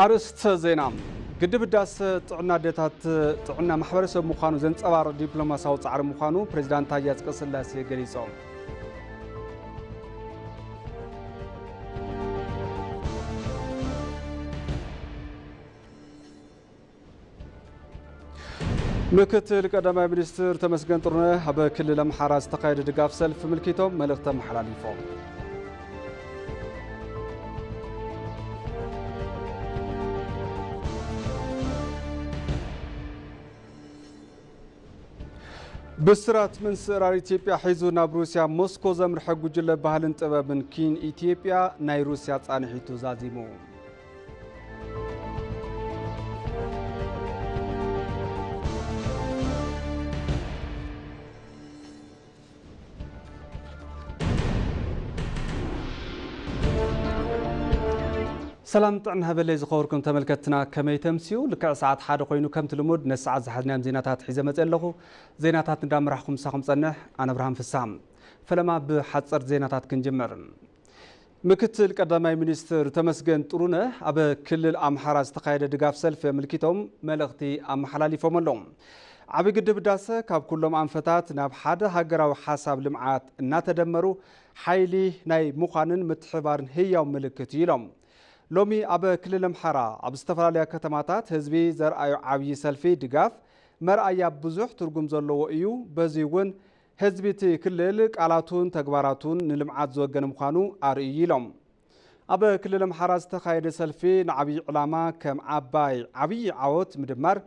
ኣርእስተ ዜና። ግድብ ህዳሰ ጥዕና ኣዴታት፣ ጥዕና ማሕበረሰብ ምዃኑ ዘንጸባርቕ ዲፕሎማሲያዊ ጻዕሪ ምዃኑ ፕሬዚዳንት ታዬ ኣጽቀስላሴ ገሊጾም። ምክትል ቀዳማይ ሚኒስትር ተመስገን ጥሩነህ ኣብ ክልል ኣምሓራ ዝተኻየደ ድጋፍ ሰልፊ ምልኪቶም መልእኽቲ ኣመሓላሊፎም። ብስራት ምንስእራር ኢትዮጵያ ሒዙ ናብ ሩስያ ሞስኮ ዘምርሐ ጉጅለ ባህልን ጥበብን ኪን ኢትዮጵያ ናይ ሩስያ ጻንሒቱ ዛዚሙ። ሰላም ጥዕና ሃበለይ ዝኸበርኩም ተመልከትና፣ ከመይ ተምስዩ? ልክዕ ሰዓት ሓደ ኮይኑ ከምቲ ልሙድ ነዚ ሰዓት ዝሓዝናዮም ዜናታት ሒዘ መፅእ ኣለኹ። ዜናታት እንዳመራሕኹም ምሳኹም ጸንሕ ኣነ ብርሃን ፍስሃ። ፈለማ ብሓፀር ዜናታት ክንጅምር። ምክትል ቀዳማይ ሚኒስትር ተመስገን ጥሩነህ ኣብ ክልል ኣምሓራ ዝተኻየደ ድጋፍ ሰልፊ ኣመልኪቶም መልእኽቲ ኣመሓላሊፎም ኣለዉ። ዓቢ ግድብ ህዳሰ ካብ ኩሎም ኣንፈታት ናብ ሓደ ሃገራዊ ሓሳብ ልምዓት እናተደመሩ ሓይሊ ናይ ምዃንን ምትሕባርን ህያው ምልክት እዩ ኢሎም። ሎሚ ኣብ ክልል ኣምሓራ ኣብ ዝተፈላለያ ከተማታት ህዝቢ ዘርኣዮ ዓብዪ ሰልፊ ድጋፍ መርኣያ ብዙሕ ትርጉም ዘለዎ እዩ። በዚ እውን ህዝቢ እቲ ክልል ቃላቱን ተግባራቱን ንልምዓት ዝወገነ ምዃኑ ኣርእዩ ኢሎም። ኣብ ክልል ኣምሓራ ዝተኻየደ ሰልፊ ንዓብዪ ዕላማ ከም ዓባይ ዓብዪ ዓወት ምድማር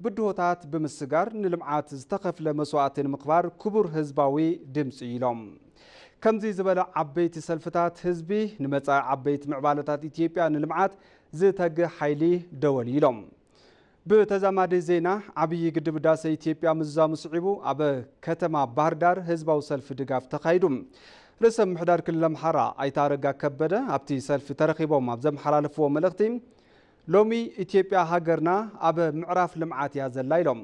ብድሆታት ብምስጋር ንልምዓት ዝተኸፍለ መስዋእቲ ንምኽባር ክቡር ህዝባዊ ድምፂ ኢሎም። ከምዚ ዝበለ ዓበይቲ ሰልፍታት ህዝቢ ንመፃኢ ዓበይቲ ምዕባለታት ኢትዮጵያ ንልምዓት ዝተግህ ሓይሊ ደወል ኢሎም። ብተዛማዲ ዜና ዓብዪ ግድብ ህዳሰ ኢትዮጵያ ምዝዛሙ ስዒቡ ኣብ ከተማ ባህር ዳር ህዝባዊ ሰልፊ ድጋፍ ተኻይዱ። ርእሰ ምምሕዳር ክልል ኣምሓራ ኣይተ ኣረጋ ከበደ ኣብቲ ሰልፊ ተረኺቦም ኣብ ዘመሓላለፍዎ መልእኽቲ ሎሚ ኢትዮጵያ ሃገርና ኣብ ምዕራፍ ልምዓት እያ ዘላ ኢሎም።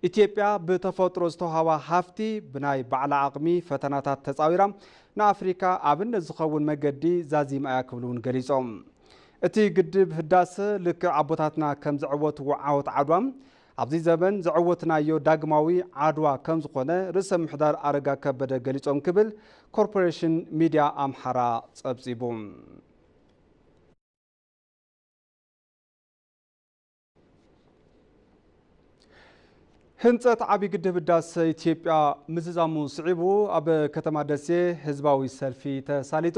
ኢትዮጵያ ብተፈጥሮ ዝተውሃባ ሃፍቲ ብናይ ባዕላ ዓቕሚ ፈተናታት ተፃዊራ ንኣፍሪካ ኣብነት ዝኸውን መገዲ ዛዚማ እያ ክብሉ እውን ገሊፆም። እቲ ግድብ ህዳሰ ልክዕ ኣቦታትና ከም ዘዕወትዎ ዓወት ዓድዋ ኣብዚ ዘመን ዘዕወትናዮ ዳግማዊ ዓድዋ ከም ዝኾነ ርእሰ ምምሕዳር ኣረጋ ከበደ ገሊፆም ክብል ኮርፖሬሽን ሚድያ ኣምሓራ ፀብፂቡ። ህንፀት ዓቢ ግድብ ህዳሰ ኢትዮጵያ ምዝዛሙ ስዒቡ ኣብ ከተማ ደሴ ህዝባዊ ሰልፊ ተሳሊጡ።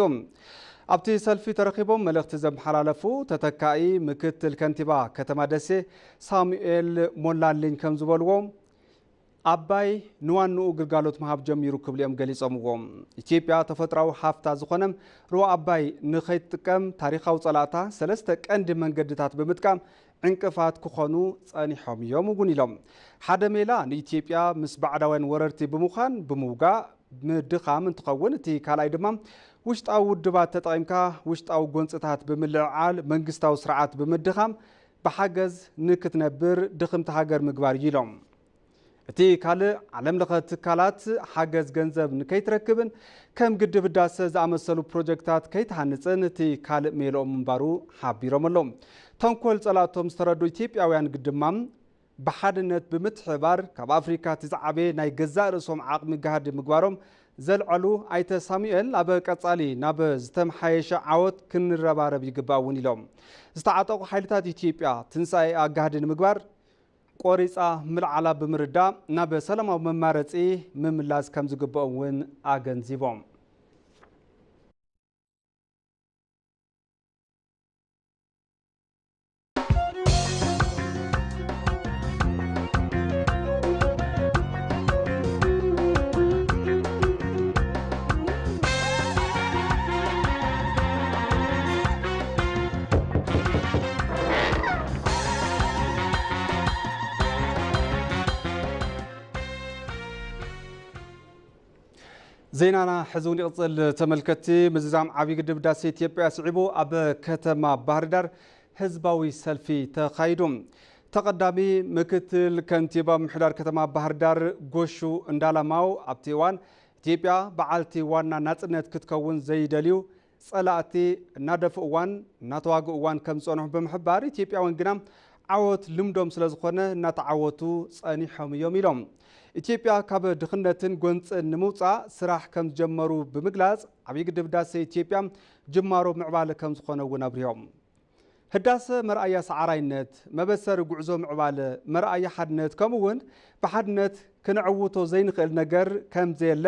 ኣብቲ ሰልፊ ተረኺቦም መልእኽቲ ዘመሓላለፉ ተተካኢ ምክትል ከንቲባ ከተማ ደሴ ሳሙኤል ሞላልኝ ከም ዝበልዎ ኣባይ ንዋንኡ ግልጋሎት ምሃብ ጀሚሩ ክብሉ እዮም ገሊጾምዎ። ኢትዮጵያ ተፈጥራዊ ሃፍታ ዝኾነ ሩባ ኣባይ ንኸይትጥቀም ታሪኻዊ ጸላእታ ሰለስተ ቀንዲ መንገድታት ብምጥቃም ዕንቅፋት ክኾኑ ጸኒሖም እዮም እውን ኢሎም። ሓደ ሜላ ንኢትዮጵያ ምስ ባዕዳውያን ወረርቲ ብምዃን ብምውጋእ ምድኻም እንትኸውን፣ እቲ ካልኣይ ድማ ውሽጣዊ ውድባት ተጠቒምካ ውሽጣዊ ጎንጽታት ብምልዕዓል መንግስታዊ ስርዓት ብምድኻም ብሓገዝ ንክትነብር ድኽምቲ ሃገር ምግባር እዩ ኢሎም። እቲ ካልእ ዓለም ለኸ ትካላት ሓገዝ ገንዘብ ንከይትረክብን ከም ግድብ ህዳሰ ዝኣመሰሉ ፕሮጀክታት ከይትሃንጽን እቲ ካልእ ሜልኦም ምንባሩ ሓቢሮም ኣለዉ። ተንኮል ጸላእቶም ዝተረዱ ኢትዮጵያውያን ግድማ ብሓድነት ብምትሕባር ካብ ኣፍሪካ እቲ ዝዓበየ ናይ ገዛእ ርእሶም ዓቕሚ ጋህዲ ምግባሮም ዘልዐሉ ኣይተ ሳሙኤል ኣብ ቀጻሊ ናብ ዝተምሓየሸ ዓወት ክንረባረብ ይግባእ እውን ኢሎም። ዝተዓጠቑ ሓይልታት ኢትዮጵያ ትንሳኤ ኣጋህዲ ንምግባር ቆሪጻ ምልዓላ ብምርዳእ ናብ ሰላማዊ መማረጺ ምምላስ ከም ዝግብኦም እውን ኣገንዚቦም። ዜናና ሕዚ እውን ይቕጽል። ተመልከትቲ፣ ምዝዛም ዓብዪ ግድብ ህዳሴ ኢትዮጵያ ስዒቡ ኣብ ከተማ ባህር ዳር ህዝባዊ ሰልፊ ተኻይዱ። ተቐዳሚ ምክትል ከንቲባ ምምሕዳር ከተማ ባህር ዳር ጎሹ እንዳላማው ኣብቲ እዋን ኢትዮጵያ በዓልቲ ዋና ናጽነት ክትከውን ዘይደልዩ ጸላእቲ እናደፍእዋን እናተዋግእዋን ከም ዝጸንሑ ብምሕባር፣ ኢትዮጵያውያን ግና ዓወት ልምዶም ስለ ዝኾነ እናተዓወቱ ጸኒሖም እዮም ኢሎም። ኢትዮጵያ ካብ ድኽነትን ጎንጽን ንምውጻእ ስራሕ ከም ዝጀመሩ ብምግላጽ፣ ዓብዪ ግድብ ህዳሰ ኢትዮጵያ ጅማሮ ምዕባለ ከም ዝኾነ እውን ኣብሪሆም። ህዳሰ መርኣያ ሰዓራይነት፣ መበሰሪ ጉዕዞ ምዕባለ፣ መርኣያ ሓድነት፣ ከምኡ እውን ብሓድነት ክንዕውቶ ዘይንኽእል ነገር ከም ዘየለ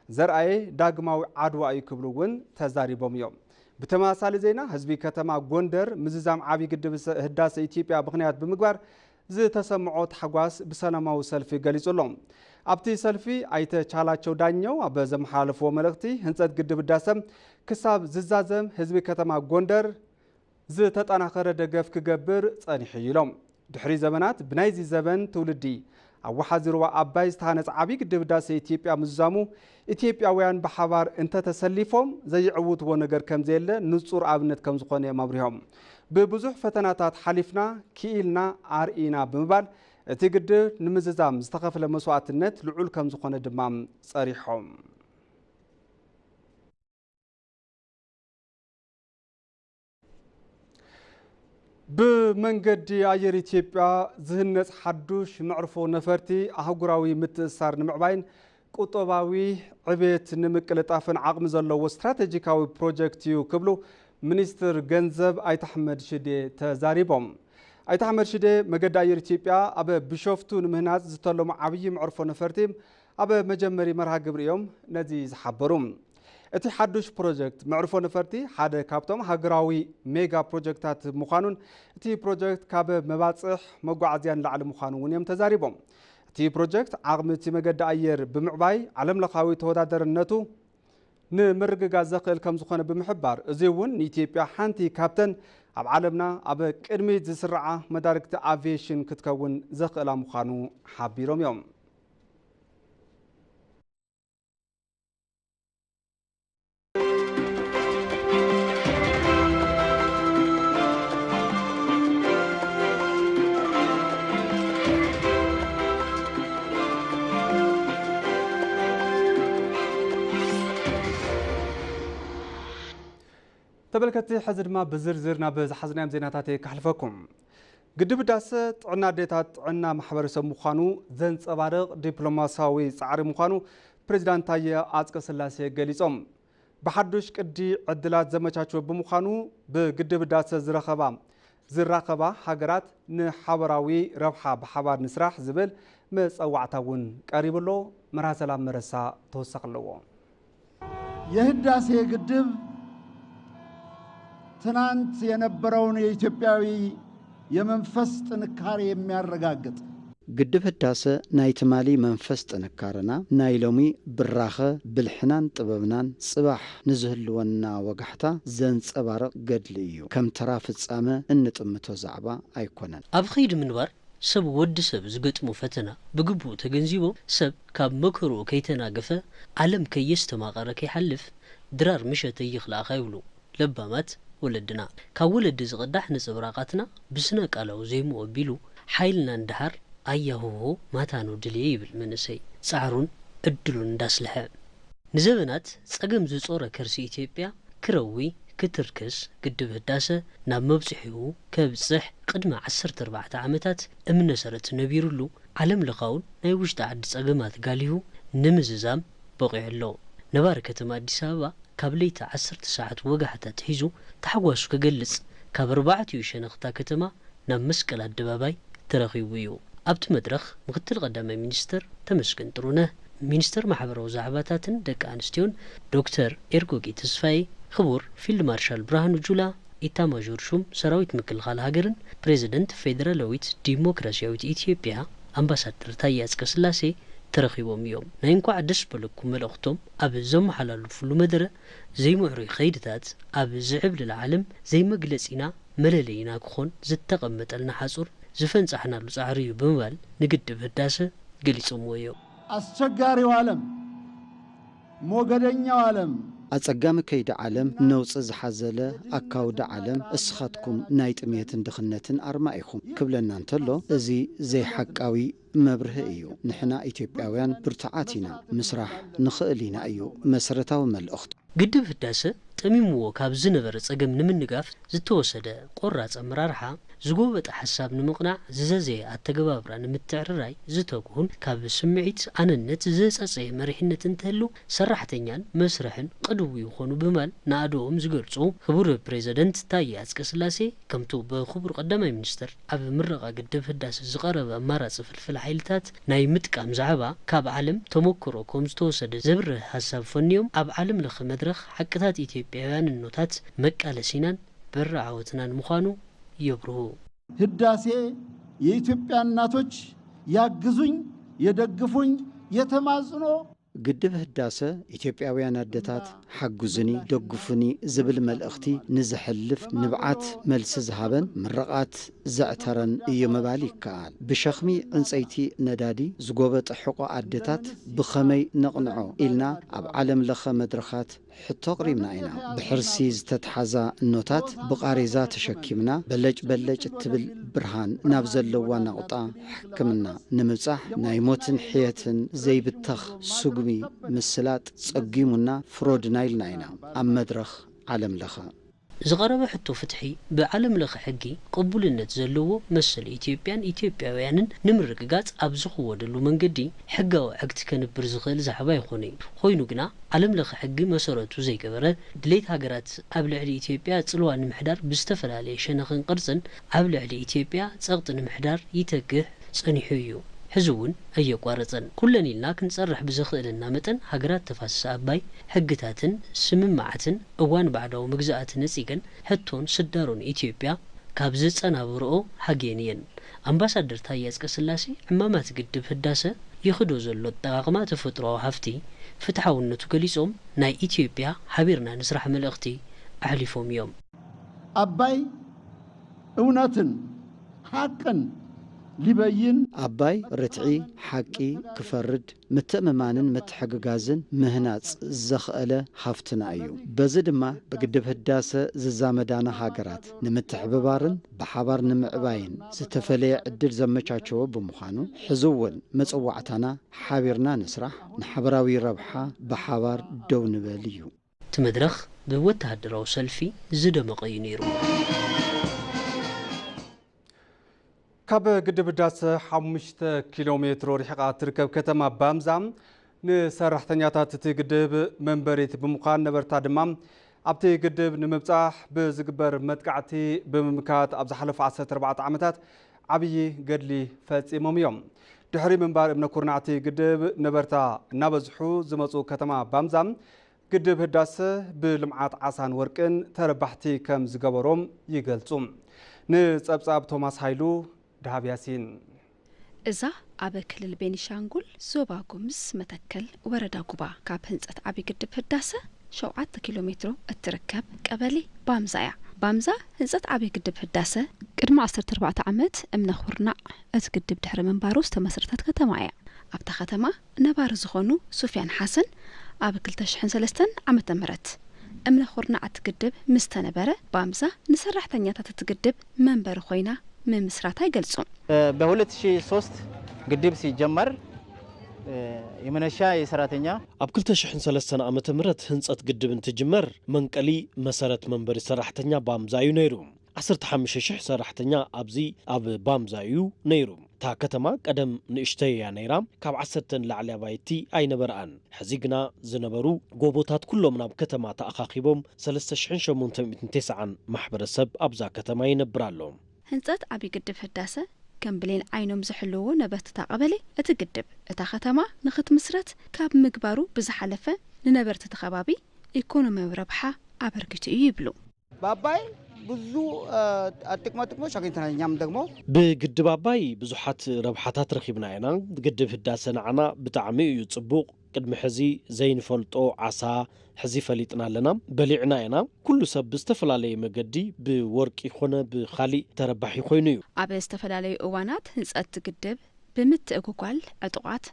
ዘርኣየ ዳግማዊ ዓድዋ እዩ ክብሉ እውን ተዛሪቦም እዮም። ብተመሳሳሊ ዜና፣ ህዝቢ ከተማ ጎንደር ምዝዛም ዓብዪ ግድብ ሰ-፣ ህዳሰ ኢትዮጵያ ምኽንያት ብምግባር ዝተሰምዖ ታሕጓስ ብሰላማዊ ሰልፊ ገሊጹ ኣሎ። ኣብቲ ሰልፊ ኣይተ ቻላቸው ዳኘው ኣብ ዘመሓላለፍዎ መልእኽቲ፣ ህንጸት ግድብ ህዳሰ ክሳብ ዝዛዘም ህዝቢ ከተማ ጎንደር ዝተጠናኸረ ደገፍ ክገብር ጸኒሑ እዩ ኢሎም። ድሕሪ ዘመናት ብናይዚ ዘበን ትውልዲ ኣብ ወሓዚ ሩባ ኣባይ ዝተሃነጸ ዓብዪ ግድብ ህዳሰ ኢትዮጵያ ምዝዛሙ፣ ኢትዮጵያውያን ብሓባር እንተተሰሊፎም ዘይዕውትዎ ነገር ከም ዘየለ ንጹር ኣብነት ከም ዝኾነ እዮም ኣብሪሆም። ብብዙሕ ፈተናታት ሓሊፍና፣ ክኢልና፣ ኣርኢና ብምባል፣ እቲ ግድብ ንምዝዛም ዝተኸፍለ መስዋእትነት ልዑል ከም ዝኾነ ድማ ጸሪሖም። ብመንገዲ ኣየር ኢትዮጵያ ዝህነጽ ሓዱሽ መዕርፎ ነፈርቲ ኣህጉራዊ ምትእስሳር ንምዕባይን ቁጠባዊ ዕቤት ንምቅልጣፍን ዓቕሚ ዘለዎ ስትራቴጂካዊ ፕሮጀክት እዩ ክብሉ ሚኒስትር ገንዘብ ኣይተ ኣሕመድ ሽዴ ተዛሪቦም። ኣይተ ኣሕመድ ሽዴ፣ መገዲ ኣየር ኢትዮጵያ ኣብ ቢሾፍቱ ንምህናጽ ዝተለሙ ዓብዪ መዕርፎ ነፈርቲ ኣብ መጀመሪ መርሃ ግብሪ እዮም ነዚ ዝሓበሩ። እቲ ሓዱሽ ፕሮጀክት መዕርፎ ነፈርቲ ሓደ ካብቶም ሃገራዊ ሜጋ ፕሮጀክታት ምዃኑን፣ እቲ ፕሮጀክት ካብ መባጽሕ መጓዓዝያ ንላዕሊ ምዃኑ እውን እዮም ተዛሪቦም። እቲ ፕሮጀክት ዓቕሚ እቲ መገዲ ኣየር ብምዕባይ፣ ዓለምለኻዊ ተወዳደርነቱ ንምርግጋጽ ዘኽእል ከም ዝኾነ ብምሕባር፣ እዚ እውን ንኢትዮጵያ ሓንቲ ካብተን ኣብ ዓለምና ኣብ ቅድሚት ዝስርዓ መዳርግቲ ኣቪዬሽን ክትከውን ዘኽእላ ምዃኑ ሓቢሮም እዮም። ተመልከትቲ፣ ሕዚ ድማ ብዝርዝር ናብ ዝሓዝናዮም ዜናታት ከሕልፈኩም። ግድብ ህዳሰ ጥዕና ኣዴታት ጥዕና ማሕበረሰብ ምዃኑ ዘንጸባርቕ ዲፕሎማሲያዊ ጻዕሪ ምዃኑ ፕሬዚዳንት ታየ ኣጽቀ ሥላሴ ገሊጾም። ብሓዱሽ ቅዲ ዕድላት ዘመቻችወ ብምዃኑ፣ ብግድብ ህዳሰ ዝረኸባ፣ ዝራኸባ ሃገራት ንሓበራዊ ረብሓ ብሓባር ንስራሕ ዝብል መጸዋዕታ እውን ቀሪቡ ኣሎ። መርሃ ሰላም መረሳ ተወሳኺ ኣለዎ። የህዳሴ ግድብ ትናንት የነበረውን የኢትዮጵያዊ የመንፈስ ጥንካሬ የሚያረጋግጥ፣ ግድብ ህዳሰ ናይ ትማሊ መንፈስ ጥንካረና፣ ናይ ሎሚ ብራኸ ብልሕናን ጥበብናን፣ ጽባሕ ንዝህልወና ወጋሕታ ዘንጸባርቕ ገድሊ እዩ። ከም ተራ ፍጻመ እንጥምቶ ዛዕባ ኣይኮነን። ኣብ ኸይዲ ምንባር ሰብ ወዲ ሰብ ዝገጥሞ ፈተና ብግቡእ ተገንዚቦም፣ ሰብ ካብ መከርኡ ከይተናገፈ፣ ዓለም ከየስተማቐረ ከይሓልፍ፣ ድራር ምሸት ኣይኽልኣኻ ይብሉ ለባማት ወለድና። ካብ ወለዲ ዝቕዳሕ ነጸብራቓትና ብስነ ቃላዊ ዜምኡ ኣቢሉ፣ ሓይልናን ደሓር ኣያሆሆ ማታኖ ድልየ ይብል መንእሰይ፣ ጻዕሩን ዕድሉን እንዳስልሐ። ንዘበናት ጸገም ዝጾረ ከርሲ ኢትዮጵያ ክረዊ፣ ክትርክስ፣ ግድብ ህዳሰ ናብ መብጽሒኡ ከብጽሕ ቅድሚ ዓሰርተ ኣርባዕተ ዓመታት እምነ ሰረት ነቢሩሉ፣ ዓለም ለኻውን ናይ ውሽጢ ዓዲ ጸገማት ጋሊሁ ንምዝዛም በቒዑ ኣሎ። ነባሪ ከተማ ኣዲስ ኣበባ ካብ ለይቲ ዓሰርተ ሰዓት ወጋሕታ ኣትሒዙ ታሕጓሱ ክገልጽ ካብ ኣርባዕቲኡ ሸነኽታ ከተማ ናብ መስቀል ኣደባባይ ተረኺቡ እዩ። ኣብቲ መድረኽ ምክትል ቀዳማይ ሚኒስትር ተመስገን ጥሩነህ፣ ሚኒስትር ማሕበራዊ ዛዕባታትን ደቂ ኣንስትዮን ዶክተር ኤርጎጌ ተስፋዬ፣ ክቡር ፊልድ ማርሻል ብርሃኑ ጁላ፣ ኢታማዦር ሹም ሰራዊት ምክልኻል ሃገርን ፕሬዚደንት ፌደራላዊት ዲሞክራሲያዊት ኢትዮጵያ ኣምባሳደር ታዬ ኣጽቀስላሴ ተረኺቦም እዮም። ናይ እንኳዕ ደስ በለኩም መልእኽቶም ኣብ ዘመሓላለፉሉ መደረ፣ ዘይምዕሩይ ኸይድታት ኣብ ዝዕብልል ዓለም ዘይመግለጺና መለለይና ክኾን ዝተቐመጠልና ሓጹር ዝፈንጻሕናሉ ጻዕሪ እዩ ብምባል ንግድብ ህዳሰ ገሊጾምዎ እዮም። ኣስቸጋሪው ዓለም፣ ሞገደኛው ዓለም፣ ኣጸጋሚ ከይዲ ዓለም፣ ነውጺ ዝሓዘለ ኣካውዲ ዓለም፣ እስኻትኩም ናይ ጥሜትን ድኽነትን ኣርማ ኢኹም ክብለና እንተሎ፣ እዚ ዘይሓቃዊ መብርሂ እዩ። ንሕና ኢትዮጵያውያን ብርቱዓት ኢና፣ ምስራሕ ንኽእል ኢና እዩ መሰረታዊ መልእኽቱ። ግድብ ህዳሰ ጠሚምዎ ካብ ዝነበረ ጸገም ንምንጋፍ ዝተወሰደ ቆራጽ ኣመራርሓ፣ ዝጎበጠ ሓሳብ ንምቕናዕ፣ ዝዘዘየ ኣተገባብራ ንምትዕርራይ ዝተግሁን ካብ ስምዒት ኣነነት ዝጸጸየ መሪሕነት እንተህሉ፣ ሰራሕተኛን መስርሕን ቅድው ይኾኑ ብማል ናእድኦም ዝገልጹ ክቡር ፕሬዚደንት ታዬ ኣጽቀስላሴ፣ ከምቱ ብክቡር ቀዳማይ ሚኒስትር ኣብ ምረቓ ግድብ ህዳሰ ዝቐረበ ኣማራጺ ፍልፍል ሓይልታት ናይ ምጥቃም ዛዕባ፣ ካብ ዓለም ተሞክሮ ከም ዝተወሰደ ዘብርህ ሓሳብ ፈንዮም፣ ኣብ ዓለም ለኸ መድረኽ ሓቅታት ኢትዮጵያውያን እኖታት መቃለሲናን በሪ ዓወትናን ምዃኑ የብርሁ። ህዳሴ የኢትዮጵያ እናቶች ያግዙኝ፣ የደግፉኝ የተማጽኖ። ግድብ ህዳሰ ኢትዮጵያውያን ኣደታት ሓጉዝኒ፣ ደጉፍኒ ዝብል መልእኽቲ ንዘሕልፍ ንብዓት መልሲ ዝሃበን ምርቓት ዘዕተረን እዩ ምባል ይከኣል። ብሸኽሚ ዕንጸይቲ ነዳዲ ዝጎበጠ ሕቖ ኣደታት ብኸመይ ነቕንዖ ኢልና ኣብ ዓለም ለኸ መድረኻት ሕቶ ኣቕሪብና ኢና። ብሕርሲ ዝተትሓዛ እኖታት ብቓሬዛ ተሸኪምና በለጭ በለጭ እትብል ብርሃን ናብ ዘለዋ ናቑጣ ሕክምና ንምብጻሕ ናይ ሞትን ሕየትን ዘይብተኽ ስጉሚ ምስላጥ ጸጊሙና ፍሮድና ኢልና ኢና ኣብ መድረኽ ዓለም ለኸ። ዝቐረበ ሕቶ ፍትሒ ብዓለም ለኸ ሕጊ ቅቡልነት ዘለዎ መሰል ኢትዮጵያን ኢትዮጵያውያንን ንምርግጋጽ ኣብ ዝኽወደሉ መንገዲ ሕጋዊ ዕግቲ ከንብር ዝኽእል ዛዕባ ኣይኾነይ። ኮይኑ ግና ዓለም ለኸ ሕጊ መሰረቱ ዘይገበረ ድሌት ሃገራት ኣብ ልዕሊ ኢትዮጵያ ጽልዋ ንምሕዳር ብዝተፈላለየ ሸነኽን ቅርጽን ኣብ ልዕሊ ኢትዮጵያ ጸቕጢ ንምሕዳር ይተግህ ጸኒሑ እዩ። ሕዚ እውን ኣየቋረጸን። ኩለን ኢልና ክንጸርሕ ብዘኽእለና መጠን ሃገራት ተፋሰስ ኣባይ ሕግታትን ስምምዓትን እዋን ባዕዳዊ መግዛእቲ ነጺገን ሕቶን ስዳሮን ኢትዮጵያ ካብ ዘጸናብርኦ ሃግየን እየን። ኣምባሳደር ታዬ ኣጽቀስላሴ ዕማማት ግድብ ህዳሰ ይኽዶ ዘሎ ኣጠቓቕማ ተፈጥሮኣዊ ሃፍቲ ፍትሓውነቱ ገሊጾም ናይ ኢትዮጵያ ሓቢርና ንስራሕ መልእኽቲ ኣሕሊፎም እዮም። ኣባይ እውነትን ሓቅን ሊበይን። ኣባይ ርትዒ፣ ሓቂ ክፈርድ፣ ምትእምማንን ምትሕግጋዝን ምህናጽ ዘኽኣለ ሃፍትና እዩ። በዚ ድማ ብግድብ ህዳሰ ዝዛመዳና ሃገራት ንምትሕብባርን ብሓባር ንምዕባይን ዝተፈለየ ዕድል ዘመቻቸወ ብምዃኑ፣ ሕዚ እውን መጸዋዕታና ሓቢርና ንስራሕ፣ ንሓበራዊ ረብሓ ብሓባር ደው ንበል እዩ። እቲ መድረኽ ብወተሃደራዊ ሰልፊ ዝደመቐ እዩ ነይሩ። ካብ ግድብ ህዳሰ ሓሙሽተ ኪሎ ሜትሮ ርሒቓ እትርከብ ከተማ ባምዛ ንሰራሕተኛታት እቲ ግድብ መንበሪት ብምዃን ነበርታ ድማ ኣብቲ ግድብ ንምብጻሕ ብዝግበር መጥቃዕቲ ብምምካት ኣብ ዝሓለፉ ዓሰርተ ኣርባዕተ ዓመታት ዓብዪ ገድሊ ፈጺሞም እዮም። ድሕሪ ምንባር እምነ ኩርናዕቲ ግድብ ነበርታ እናበዝሑ ዝመፁ ከተማ ባምዛ ግድብ ህዳሰ ብልምዓት ዓሳን ወርቅን ተረባሕቲ ከም ዝገበሮም ይገልፁ። ንፀብፃብ ቶማስ ሃይሉ፣ ደሃብ ያሲን። እዛ ኣብ ክልል ቤኒሻንጉል ዞባ ጉምዝ መተከል ወረዳ ጉባ ካብ ህንፀት ዓብዪ ግድብ ህዳሰ ሸውዓተ ኪሎ ሜትሮ እትርከብ ቀበሌ ባምዛ እያ። ባምዛ ህንፀት ዓብዪ ግድብ ህዳሰ ቅድሚ ዓሰርተ ኣርባዕተ ዓመት እምነ ኩርናዕ እቲ ግድብ ድሕሪ ምንባሩ ዝተመስረተት ከተማ እያ። ኣብታ ከተማ ነባሪ ዝኾኑ ሱፊያን ሓሰን ኣብ ክልተ ሽሕን ሰለስተን ዓመተ ምህረት እምነ ኩርናዕ እቲ ግድብ ምስ ተነበረ ባምዛ ንሰራሕተኛታት እቲ ግድብ መንበሪ ኮይና ምምስራታ ይገልጹ። በሁለት ሺህ ሶስት ግድብ ሲጀመር የመነሻ የሰራተኛ ኣብ ክልተ ሽሕን ሰለስተን ዓመተ ምህረት ህንጸት ግድብ እንትጅመር መንቀሊ መሰረት መንበሪ ሰራሕተኛ ባምዛ እዩ ነይሩ። ዓሰርተ ሓሙሽተ ሽሕ ሰራሕተኛ ኣብዚ ኣብ ባምዛ እዩ ነይሩ። እታ ከተማ ቀደም ንእሽተይ እያ ነይራ። ካብ ዓሰርተ ንላዕሊ ኣባይቲ ኣይነበርኣን። ሕዚ ግና ዝነበሩ ጎቦታት ኩሎም ናብ ከተማ ተኣኻኺቦም ሰለስተ ሽሕን ሸሞንተ ሚእትን ተስዓን ማሕበረሰብ ኣብዛ ከተማ ይነብር ኣሎ። ህንጸት ዓቢ ግድብ ህዳሰ ከም ብሌን ዓይኖም ዝሕልዎ ነበርቲ እታ ቀበሌ እቲ ግድብ እታ ከተማ ንኽትምስረት ካብ ምግባሩ ብዝሓለፈ ንነበርቲ እቲ ከባቢ ኢኮኖሚያዊ ረብሓ ኣበርኪቱ እዩ ይብሉ። በአባይ ብዙ ጥቅማ ጥቅሞች አግኝተናል። እኛም ደግሞ ብግድብ ኣባይ ብዙሓት ረብሓታት ረኺብና ኢና። ግድብ ህዳሰ ንዓና ብጣዕሚ እዩ ጽቡቕ። ቅድሚ ሕዚ ዘይንፈልጦ ዓሳ ሕዚ ፈሊጥና ኣለና፣ በሊዕና ኢና። ኩሉ ሰብ ብዝተፈላለየ መገዲ ብወርቂ ኮነ ብኻሊእ ተረባሒ ኮይኑ እዩ። ኣብ ዝተፈላለዩ እዋናት ህንፀት ግድብ ብምትእጉጓል ዕጡቓት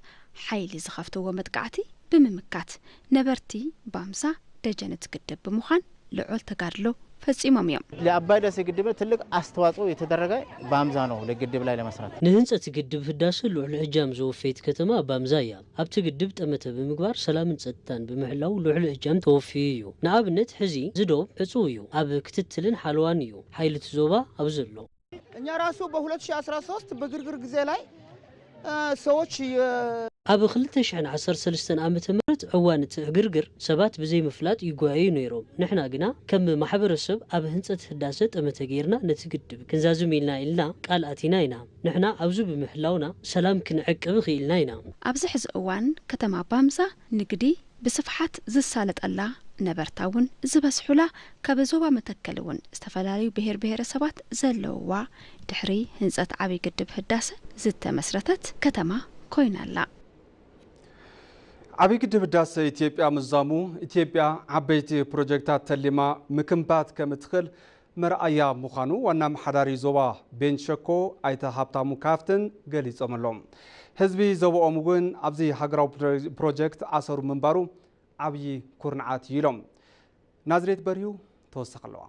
ሓይሊ ዝኸፍትዎ መጥቃዕቲ ብምምካት ነበርቲ ባምዛ ደጀን እቲ ግድብ ብምዃን ልዑል ተጋድሎ ፈጺሞም እዮም። ለአባይ ህዳሴ ግድብ ትልቅ አስተዋጽኦ የተደረገ ባምዛ ነው ለግድብ ላይ ለመስራት። ንህንጸት ግድብ ህዳሰ ልዑል እጃም ዘወፈየት ከተማ ባምዛ እያ። ኣብቲ ግድብ ጠመተ ብምግባር ሰላምን ጸጥታን ብምሕላው ልዑል እጃም ተወፍዩ እዩ። ንኣብነት ሕዚ ዝዶብ ዕጹው እዩ። ኣብ ክትትልን ሓለዋን እዩ ሓይሊ እቲ ዞባ ኣብዚ ኣሎ። እኛ ራሱ በ2013 በግርግር ጊዜ ላይ ሰዎች ኣብ ክልተ ሽሕን ዓሰርተ ሰለስተን ዓመተ ምህረት እዋን እቲ ዕግርግር ሰባት ብዘይምፍላጥ ይጓየዩ ነይሮም። ንሕና ግና ከም ማሕበረሰብ ኣብ ህንጸት ህዳሰ ጠመተ ጌርና ነቲ ግድብ ክንዛዝም ኢልና ኢልና ቃል ኣቲና ኢና። ንሕና ኣብዚ ብምሕላውና ሰላም ክንዕቅብ ኽኢልና ኢና። ኣብዚ ሕዚ እዋን ከተማ ባምዛ ንግዲ ብስፍሓት ዝሳለጠላ፣ ነበርታ እውን ዝበዝሑላ፣ ካብ ዞባ መተከል እውን ዝተፈላለዩ ብሄር ብሄረሰባት ዘለውዋ፣ ድሕሪ ህንፀት ዓብዪ ግድብ ህዳሰ ዝተመስረተት ከተማ ኮይና ኣላ። ዓብዪ ግድብ ህዳሰ ኢትዮጵያ ምዛሙ ኢትዮጵያ ዓበይቲ ፕሮጀክታት ተሊማ ምክንባት ከምትኽእል መርኣያ ምዃኑ ዋና ኣመሓዳሪ ዞባ ቤንች ሸኮ ኣይተ ሃብታሙ ካፍትን ገሊጾም ኣለዉ። ህዝቢ ዞባኦም እውን ኣብዚ ሃገራዊ ፕሮጀክት ኣሰሩ ምንባሩ ዓብዪ ኩርንዓት እዩ ኢሎም። ናዝሬት በርሂው ተወሳኺ ኣለዋ።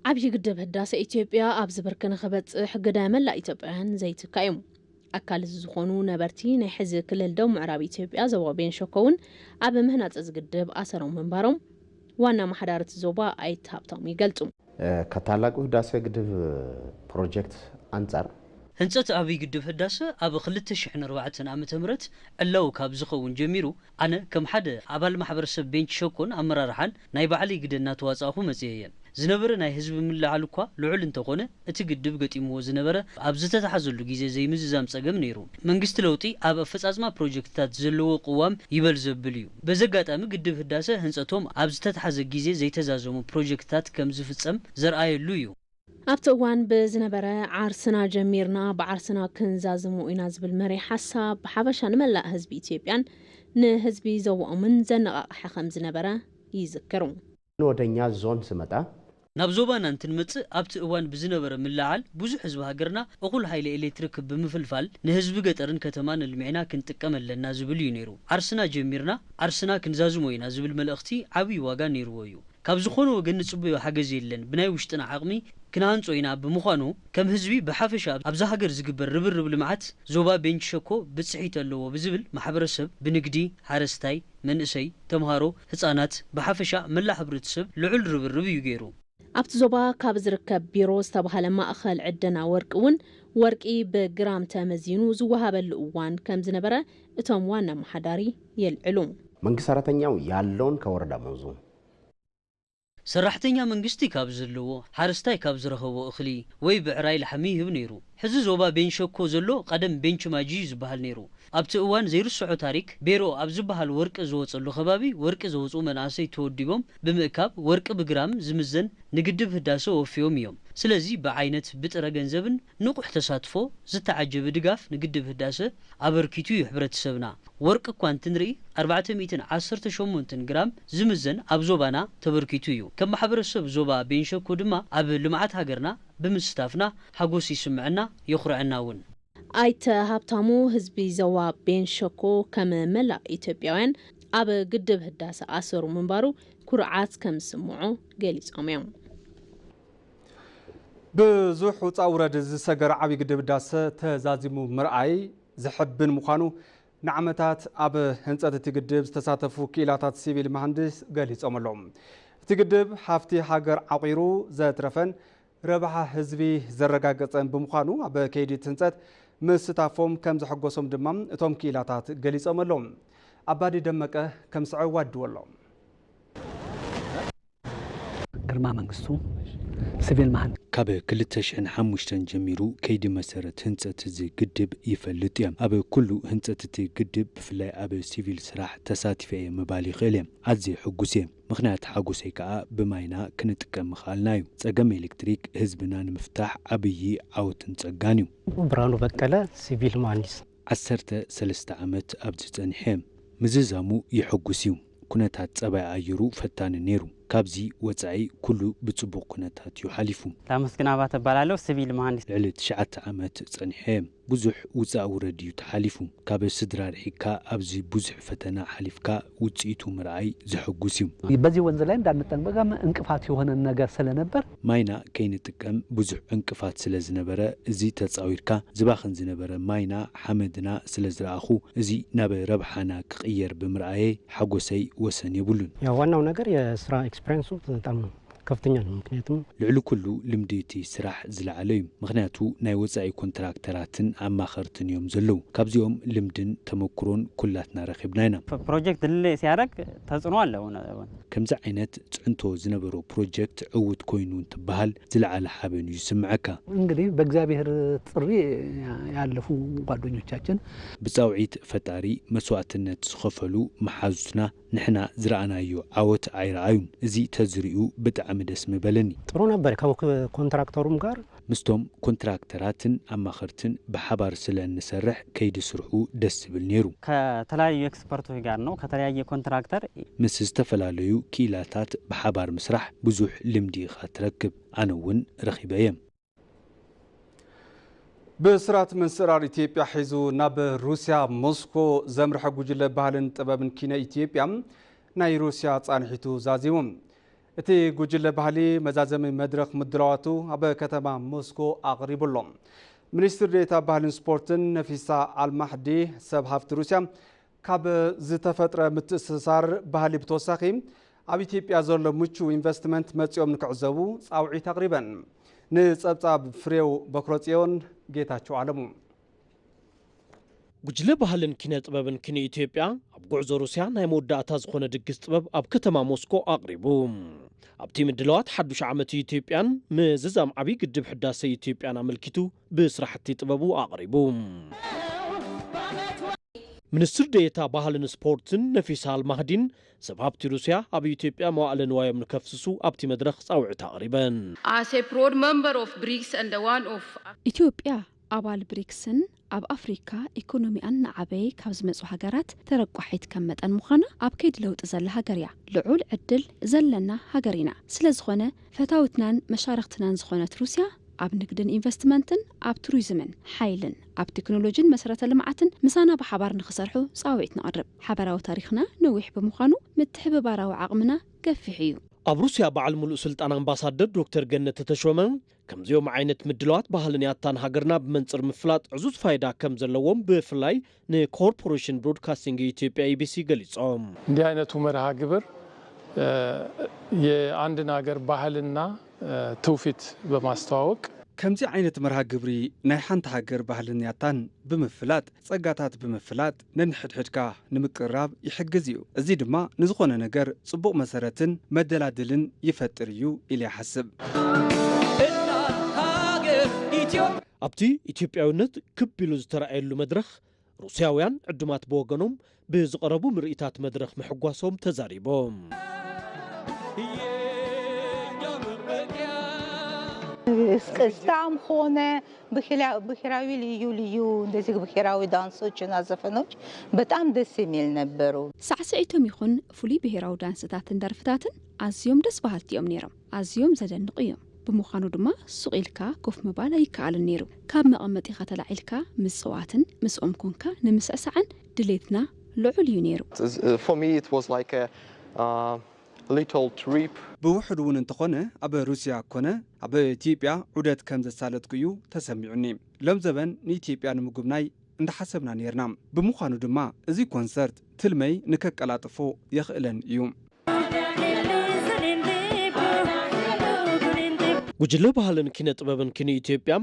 ዓብዪ ግድብ ህዳሰ ኢትዮጵያ ኣብዚ ብርኪ ንኽበፅሕ ግደ መላእ ኢትዮጵያውያን ዘይትካ እዩ። ኣካል እዚ ዝኾኑ ነበርቲ ናይ ሕዚ ክልል ደቡብ ምዕራብ ኢትዮጵያ ዞባ ቤንሸኮ እውን ኣብ ምህናፅ እዚ ግድብ ኣሰሮም ምንባሮም ዋና ኣመሓዳሪ እቲ ዞባ ኣይተ ሃብታሙ ይገልፁ። ከታላቁ ህዳሴ ግድብ ፕሮጀክት ኣንጻር ህንፀት ዓብዪ ግድብ ህዳሰ ኣብ ክልተ ሽሕን ኣርባዕተን ዓመተ ምህረት ዕላዊ ካብ ዝኸውን ጀሚሩ ኣነ ከም ሓደ ኣባል ማሕበረሰብ ቤንች ሸኮን ኣመራርሓን ናይ ባዕለይ ግደ እናተዋፃእኹ መፅየ እየ። ዝነበረ ናይ ህዝቢ ምልዕዓል እኳ ልዑል እንተኾነ እቲ ግድብ ገጢምዎ ዝነበረ ኣብ ዝተተሓዘሉ ግዜ ዘይምዝዛም ፀገም ነይሩ። መንግስቲ ለውጢ ኣብ ኣፈፃፅማ ፕሮጀክትታት ዘለዎ ቅዋም ይበል ዘብል እዩ። በዚ ኣጋጣሚ ግድብ ህዳሰ ህንፀቶም ኣብ ዝተተሓዘ ግዜ ዘይተዛዘሙ ፕሮጀክትታት ከም ዝፍፀም ዘርኣየሉ እዩ። ኣብቲ እዋን ብዝነበረ ዓርስና ጀሚርና ብዓርስና ክንዛዝሞ ኢና ዝብል መሪሕ ሓሳብ ብሓፈሻ ንመላእ ህዝቢ ኢትዮጵያን ንህዝቢ ዞባኦምን ዘነቓቕሐ ከም ዝነበረ ይዝክሩ። ወደኛ ዞን ስመጣ ናብ ዞባና እንትንመጽእ ኣብቲ እዋን ብዝነበረ ምልዓል ብዙሕ ህዝቢ ሃገርና እኹል ሃይሊ ኤሌክትሪክ ብምፍልፋል ንህዝቢ ገጠርን ከተማን ኣልሚዕና ክንጥቀም ኣለና ዝብል እዩ ነይሩ። ዓርስና ጀሚርና ዓርስና ክንዛዝሞ ኢና ዝብል መልእኽቲ ዓብዪ ዋጋ ነይርዎ እዩ። ካብ ዝኾነ ወገን ንጽበዮ ሓገዝ የለን፣ ብናይ ውሽጥና ዓቕሚ ክንሃንጾ ኢና። ብምዃኑ ከም ህዝቢ ብሓፈሻ ኣብዛ ሃገር ዝግበር ርብርብ ልምዓት ዞባ ቤንች ሸኮ ብጽሒት ኣለዎ ብዝብል ማሕበረሰብ ብንግዲ፣ ሓረስታይ፣ መንእሰይ፣ ተምሃሮ፣ ህጻናት፣ ብሓፈሻ መላእ ሕብረተሰብ ልዑል ርብርብ እዩ ገይሩ። ኣብቲ ዞባ ካብ ዝርከብ ቢሮ ዝተባህለ ማእኸል ዕደና ወርቂ እውን ወርቂ ብግራም ተመዚኑ ዝወሃበሉ እዋን ከም ዝነበረ እቶም ዋና ኣመሓዳሪ የልዕሉ። መንግስት ሰራተኛው ያለውን ከወረዳ መዙ ሰራሕተኛ መንግስቲ ካብ ዘለዎ፣ ሓረስታይ ካብ ዝረኸቦ እኽሊ ወይ ብዕራይ ላሕሚ ይህብ ነይሩ። ሕዚ ዞባ ቤንሸኮ ዘሎ ቀደም ቤንች ማጂ እዩ ዝበሃል ነይሩ። ኣብቲ እዋን ዘይርስዖ ታሪክ ቤሮ ኣብ ዝበሃል ወርቂ ዝወፀሉ ከባቢ ወርቂ ዘውፅኡ መናእሰይ ተወዲቦም ብምእካብ ወርቂ ብግራም ዝምዘን ንግድብ ህዳሰ ወፍዮም እዮም። ስለዚ ብዓይነት ብጥረ ገንዘብን ንቑሕ ተሳትፎ ዝተዓጀበ ድጋፍ ንግድብ ህዳሰ ኣበርኪቱ እዩ ሕብረተሰብና። ወርቂ እኳ እንትንርኢ ኣርባዕተ ሚእትን ዓሰርተ ሸሞንተን ግራም ዝምዘን ኣብ ዞባና ተበርኪቱ እዩ። ከም ማሕበረሰብ ዞባ ቤንሸኮ ድማ ኣብ ልምዓት ሃገርና ብምስታፍና ሓጎስ ይስምዐና የኹርዐና እውን። ኣይተ ሃብታሙ ህዝቢ ዞባ ቤንሸኮ ከም መላእ ኢትዮጵያውያን ኣብ ግድብ ህዳሰ ኣሰሩ ምንባሩ ኩርዓት ከም ዝስምዖ ገሊጾም እዮም። ብዙሕ ውፃ ውረድ ዝሰገር ዓብዪ ግድብ ህዳሰ ተዛዚሙ ምርኣይ ዘሕብን ምዃኑ ንዓመታት ኣብ ህንፀት እቲ ግድብ ዝተሳተፉ ክኢላታት ሲቪል መሃንድስ ገሊፆም ኣለዉ። እቲ ግድብ ሃፍቲ ሃገር ዓቑሩ ዘትረፈን ረብሓ ህዝቢ ዘረጋገፀን ብምዃኑ ኣብ ከይዲ እቲ ህንፀት ምስታፎም ከም ዘሐጎሶም ድማ እቶም ክኢላታት ገሊፆም ኣለዉ። ኣባዲ ደመቀ ከም ስዐ ዋድዎ ኣሎ። ግርማ መንግስቱ ሲቪል መሃንድስ። ካብ ክልተ ሽሕን ሓሙሽተን ጀሚሩ ከይዲ መሰረት ህንፀት እዚ ግድብ ይፈልጥ እየ። ኣብ ኩሉ ህንፀት እቲ ግድብ ብፍላይ ኣብ ሲቪል ስራሕ ተሳቲፈ እየ ምባል ይኽእል እየ። ኣዝየ ሕጉስ እየ። ምኽንያት ሓጎሰይ ከኣ ብማይና ክንጥቀም ምኽኣልና እዩ። ጸገም ኤሌክትሪክ ህዝብና ንምፍታሕ ዓብዪ ዓወትን ጸጋን እዩ። ብርሃኑ በቀለ ሲቪል መሃንዲስ። ዓሰርተ ሰለስተ ዓመት ኣብዚ ጸኒሐ። ምዝዛሙ የሐጉስ እዩ። ኩነታት ጸባይ ኣየሩ ፈታኒ ነይሩ። ካብዚ ወጻኢ ኩሉ ብጽቡቕ ኩነታት እዩ ሓሊፉ። ላመስግን ኣባተ እባላለሁ፣ ሲቪል መሃንዲስ። ልዕሊ ትሽዓተ ዓመት ጸኒሐ። ብዙሕ ውፃእ ውረድ እዩ ተሓሊፉ። ካብ ስድራ ርሒቅካ ኣብዚ ብዙሕ ፈተና ሓሊፍካ ውፅኢቱ ምርኣይ ዘሐጉስ እዩ። በዚህ ወንዝ ላይ እንዳንጠቀም እንቅፋት የሆነን ነገር ስለነበር ማይና ከይንጥቀም ብዙሕ ዕንቅፋት ስለ ዝነበረ፣ እዚ ተፃዊርካ ዝባኽን ዝነበረ ማይና ሓመድና ስለ ዝረኣኹ፣ እዚ ናብ ረብሓና ክቕየር ብምርኣየይ ሓጎሰይ ወሰን የብሉን። ያው ዋናው ነገር የስራ ኤክስፒሪየንሱ በጣም ከፍተኛ ነው። ምክንያቱም ልዕሊ ኩሉ ልምዲ እቲ ስራሕ ዝለዓለ እዩ። ምኽንያቱ ናይ ወፃኢ ኮንትራክተራትን ኣማኸርትን እዮም ዘለዉ። ካብዚኦም ልምድን ተመክሮን ኩላትና ረኺብና ኢና። ፕሮጀክት ድሌ ሲያደርግ ተጽዕኖ አለ። ከምዚ ዓይነት ፅዕንቶ ዝነበሮ ፕሮጀክት ዕውት ኮይኑ እንትበሃል ዝለዓለ ሓበን እዩ ዝስምዐካ። እንግዲህ በእግዚአብሔር ጥሪ ያለፉ ጓደኞቻችን ብፃውዒት ፈጣሪ መስዋዕትነት ዝኸፈሉ መሓዙትና ንሕና ዝረኣናዮ ዓወት ኣይረኣዩን። እዚ ተዝሪኡ ብጣዕሚ ደስ ምበለኒ። ጥሩ ነበር። ካብ ኮንትራክተሩም ጋር ምስቶም ኮንትራክተራትን ኣማኸርትን ብሓባር ስለ እንሰርሕ ከይዲ ስርሑ ደስ ዝብል ነይሩ። ከተለያዩ ኤክስፐርቶች ጋር ነው፣ ከተለያየ ኮንትራክተር። ምስ ዝተፈላለዩ ክኢላታት ብሓባር ምስራሕ ብዙሕ ልምዲ ኢኻ ትረክብ። ኣነ እውን ረኺበ እየ። ብስራት ምንስራር ኢትዮጵያ ሒዙ ናብ ሩስያ ሞስኮ ዘምርሐ ጉጅለ ባህልን ጥበብን ኪነ ኢትዮጵያ ናይ ሩስያ ፃንሒቱ ዛዚሙ። እቲ ጉጅለ ባህሊ መዛዘሚ መድረኽ ምድላዋቱ ኣብ ከተማ ሞስኮ ኣቕሪቡ ኣሎ። ሚኒስትር ዴኤታ ባህልን ስፖርትን ነፊሳ ኣልማህዲ ሰብ ሃፍቲ ሩስያ ካብ ዝተፈጥረ ምትእስሳር ባህሊ ብተወሳኺ ኣብ ኢትዮጵያ ዘሎ ምቹው ኢንቨስትመንት መፂኦም ንክዕዘቡ ፃውዒት ኣቕሪበን። ንፀብፃብ ፍሬው በክረፅዮን ጌታቸው ኣለሙ። ጉጅለ ባህልን ኪነ ጥበብን ኪነ ኢትዮጵያ ኣብ ጉዕዞ ሩስያ ናይ መወዳእታ ዝኾነ ድግስ ጥበብ ኣብ ከተማ ሞስኮ ኣቕሪቡ። ኣብቲ ምድላዋት ሓዱሽ ዓመት ኢትዮጵያን ምዝዛም ዓብዪ ግድብ ሕዳሰ ኢትዮጵያን ኣመልኪቱ ብስራሕቲ ጥበቡ ኣቕሪቡ። ሚኒስትር ዴኤታ ባህልን ስፖርትን ነፊሳ ኣልማህዲን ሰብ ሃብቲ ሩስያ ኣብ ኢትዮጵያ መዋእለ ንዋዮም ንከፍስሱ ኣብቲ መድረኽ ፃውዒት ኣቕሪበን። As a proud member of ብሪክስ and one of ኢትዮጵያ ኣባል ብሪክስን ኣብ ኣፍሪካ ኢኮኖሚኣን እናዓበየ ካብ ዝመፁ ሃገራት ተረቋሒት ከም መጠን ምዃና ኣብ ከይዲ ለውጢ ዘላ ሃገር እያ። ልዑል ዕድል ዘለና ሃገር ኢና። ስለዝኾነ ፈታውትናን መሻርኽትናን ዝኾነት ሩስያ ኣብ ንግድን ኢንቨስትመንትን፣ ኣብ ቱሪዝምን ሓይልን፣ ኣብ ቴክኖሎጂን መሰረተ ልምዓትን ምሳና ብሓባር ንኽሰርሑ ፃውዒት ነቕርብ። ሓበራዊ ታሪኽና ነዊሕ ብምዃኑ ምትሕብባራዊ ዓቕምና ገፊሕ እዩ። ኣብ ሩስያ በዓል ሙሉእ ስልጣን ኣምባሳደር ዶክተር ገነት ተሾመ፣ ከምዚኦም ዓይነት ምድላዋት ባህልን ያታን ሃገርና ብመንፅር ምፍላጥ ዕዙዝ ፋይዳ ከም ዘለዎም ብፍላይ ንኮርፖሬሽን ብሮድካስቲንግ ኢትዮጵያ፣ ኢቢሲ፣ ገሊፆም። እንዲህ አይነቱ መርሃ ግብር የአንድን ሀገር ባህልና ትውፊት በማስተዋወቅ ከምዚ ዓይነት መርሃ ግብሪ ናይ ሓንቲ ሃገር ባህልን ያታን ብምፍላጥ፣ ጸጋታት ብምፍላጥ ነንሕድሕድካ ንምቅርራብ ይሕግዝ እዩ። እዚ ድማ ንዝኾነ ነገር ጽቡቕ መሰረትን መደላድልን ይፈጥር እዩ ኢለ ይሓስብ። ኣብቲ ኢትዮጵያዊነት ክብ ኢሉ ዝተራእየሉ መድረኽ ሩስያውያን ዕዱማት ብወገኖም ብዝቐረቡ ምርኢታት መድረኽ ምሕጓሶም ተዛሪቦም። እስክስታም ኾነ ብሄራዊ ልዩ ልዩ እንደዚህ ብሄራዊ ዳንሶችና ዘፈኖች በጣም ደስ የሚል ነበሩ። ሳዕስዒቶም ይኹን ፍሉይ ብሄራዊ ዳንስታትን ደርፍታትን ኣዝዮም ደስ በሃልቲ እዮም ነይሮም። ኣዝዮም ዘደንቑ እዮም። ብምዃኑ ድማ ሱቕ ኢልካ ኮፍ ምባል ኣይከኣልን ነይሩ። ካብ መቐመጢኻ ተላዒልካ ምፅዋትን ምስኦም ኮንካ ንምስዕሳዕን ድሌትና ልዑል እዩ ነይሩ። For me it was like a little trip. ብውሕድ እውን እንተኾነ ኣብ ሩስያ ኮነ ኣብ ኢትዮጵያ ዑደት ከም ዘሳለጥኩ እዩ ተሰሚዑኒ። ሎም ዘበን ንኢትዮጵያ ንምጉብናይ እንዳሓሰብና ነይርና። ብምዃኑ ድማ እዚ ኮንሰርት ትልመይ ንከቀላጥፎ የኽእለኒ እዩ። ጉጅለ ባህልን ኪነ ጥበብን ኪነ ኢትዮጵያ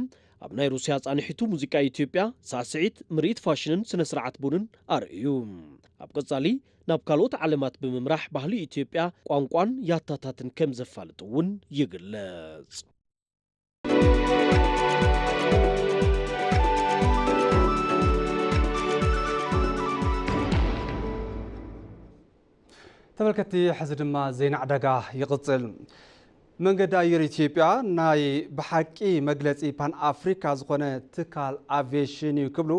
ኣብ ናይ ሩስያ ጻንሒቱ ሙዚቃ ኢትዮጵያ፣ ሳዕስዒት፣ ምርኢት ፋሽንን ስነ ስርዓት ቡንን ኣርእዩ። ኣብ ቀጻሊ ናብ ካልኦት ዓለማት ብምምራሕ ባህሊ ኢትዮጵያ፣ ቋንቋን ያታታትን ከም ዘፋልጥ እውን ይግለጽ። ተመልከትቲ፣ ሕዚ ድማ ዜና ዕዳጋ ይቕጽል። መንገዲ ኣየር ኢትዮጵያ ናይ ብሓቂ መግለጺ ፓን ኣፍሪካ ዝኾነ ትካል ኣቪዬሽን እዩ ክብሉ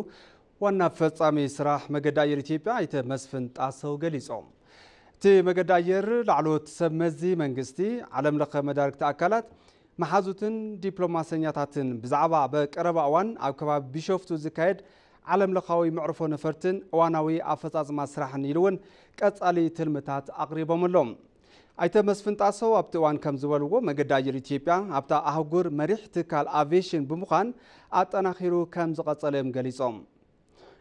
ዋና ፈጻሚ ስራሕ መገዲ ኣየር ኢትዮጵያ ኣይተ መስፍን ጣሰው ገሊጾም። እቲ መገዲ ኣየር ላዕለዎት ሰብ መዚ መንግስቲ፣ ዓለም ለኸ መዳርግቲ ኣካላት፣ መሓዙትን ዲፕሎማሰኛታትን ብዛዕባ በቀረባ እዋን ኣብ ከባቢ ቢሾፍቱ ዝካየድ ዓለም ለኻዊ መዕርፎ ነፈርትን እዋናዊ ኣፈጻጽማ ስራሕን ኢሉ እውን ቀጻሊ ትልምታት ኣቕሪቦም ኣለዉ። ኣይተ መስፍን ጣሰው ኣብቲ እዋን ከም ዝበልዎ፣ መገዲ ኣየር ኢትዮጵያ ኣብታ ኣህጉር መሪሕ ትካል ኣቪዬሽን ብምዃን ኣጠናኺሩ ከም ዝቐጸለ እዮም ገሊጾም።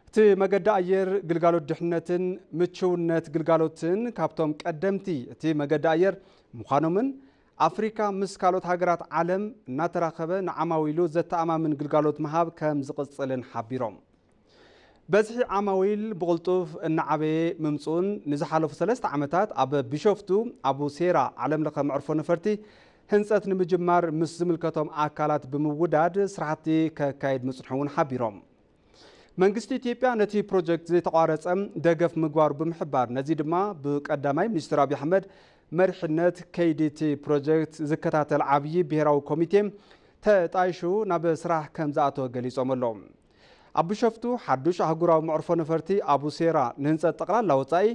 እቲ መገዲ ኣየር ግልጋሎት ድሕነትን ምችውነት ግልጋሎትን ካብቶም ቀደምቲ እቲ መገዲ ኣየር ምዃኖምን ኣፍሪካ ምስ ካልኦት ሃገራት ዓለም እናተራኸበ ንዓማዊሉ ዘተኣማምን ግልጋሎት ምሃብ ከም ዝቕጽልን ሓቢሮም። በዝሒ ዓማዊል ብቕልጡፍ እናዓበየ ምምፅኡን ንዝሓለፉ ሰለስተ ዓመታት ኣብ ቢሾፍቱ ኣቡ ሴራ ዓለም ለኸ መዕርፎ ነፈርቲ ህንፀት ንምጅማር ምስ ዝምልከቶም ኣካላት ብምውዳድ ስራሕቲ ከካይድ ምፅንሑ እውን ሓቢሮም። መንግስቲ ኢትዮጵያ ነቲ ፕሮጀክት ዘይተቋረፀ ደገፍ ምግባሩ ብምሕባር፣ ነዚ ድማ ብቀዳማይ ሚኒስትር ኣብይ ኣሕመድ መሪሕነት ከይዲ እቲ ፕሮጀክት ዝከታተል ዓብዪ ብሄራዊ ኮሚቴ ተጣይሹ ናብ ስራሕ ከም ዝኣተወ ገሊጾም ኣለዉ። ኣብ ቢሾፍቱ ሓዱሽ ኣህጉራዊ መዕርፎ ነፈርቲ ኣቡ ሴራ ንህንጸት ጠቕላላ ወጻኢ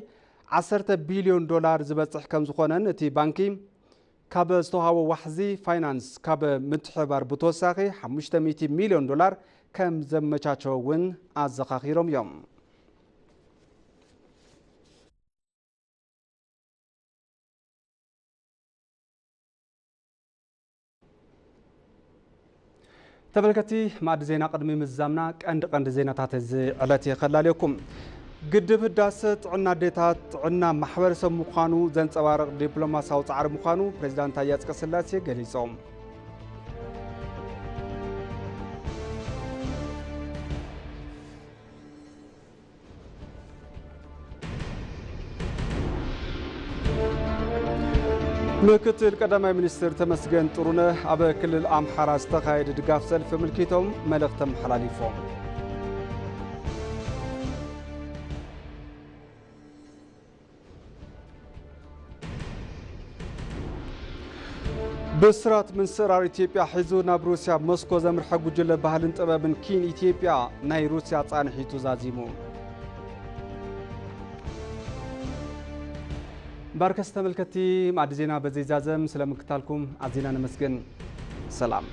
ዓሰርተ ቢልዮን ዶላር ዝበጽሕ ከም ዝኾነን እቲ ባንኪ ካብ ዝተዋሃቦ ዋሕዚ ፋይናንስ ካብ ምትሕባር ብተወሳኺ ሓሙሽተ ሚእቲ ሚልዮን ዶላር ከም ዘመቻቸወ እውን ኣዘኻኺሮም እዮም። ተመልከቲ፣ ማዕዲ ዜና ቅድሚ ምዝዛምና ቀንዲ ቀንዲ ዜናታት እዚ ዕለት እየ ከላልየኩም። ግድብ ህዳሰ ጥዕና ኣዴታት፣ ጥዕና ማሕበረሰብ ምዃኑ ዘንጸባርቕ ዲፕሎማሲያዊ ጻዕሪ ምዃኑ ፕሬዚዳንት ታዬ ኣጽቀስላሴ ገሊጾም። ምክትል ቀዳማይ ሚኒስትር ተመስገን ጥሩነህ ኣብ ክልል ኣምሓራ ዝተኻየደ ድጋፍ ሰልፊ ኣመልኪቶም መልእኽቲ ኣመሓላሊፎም። ብስራት ምንስራር ኢትዮጵያ ሒዙ ናብ ሩስያ ሞስኮ ዘምርሐ ጉጅለ ባህልን ጥበብን ኪን ኢትዮጵያ ናይ ሩስያ ጻንሒቱ ዛዚሙ። ባርከስ ተመልከቲ፣ ማዕዲ ዜና በዚ ዛዘም ስለ ምክታልኩም ኣዚና ነመስግን። ሰላም።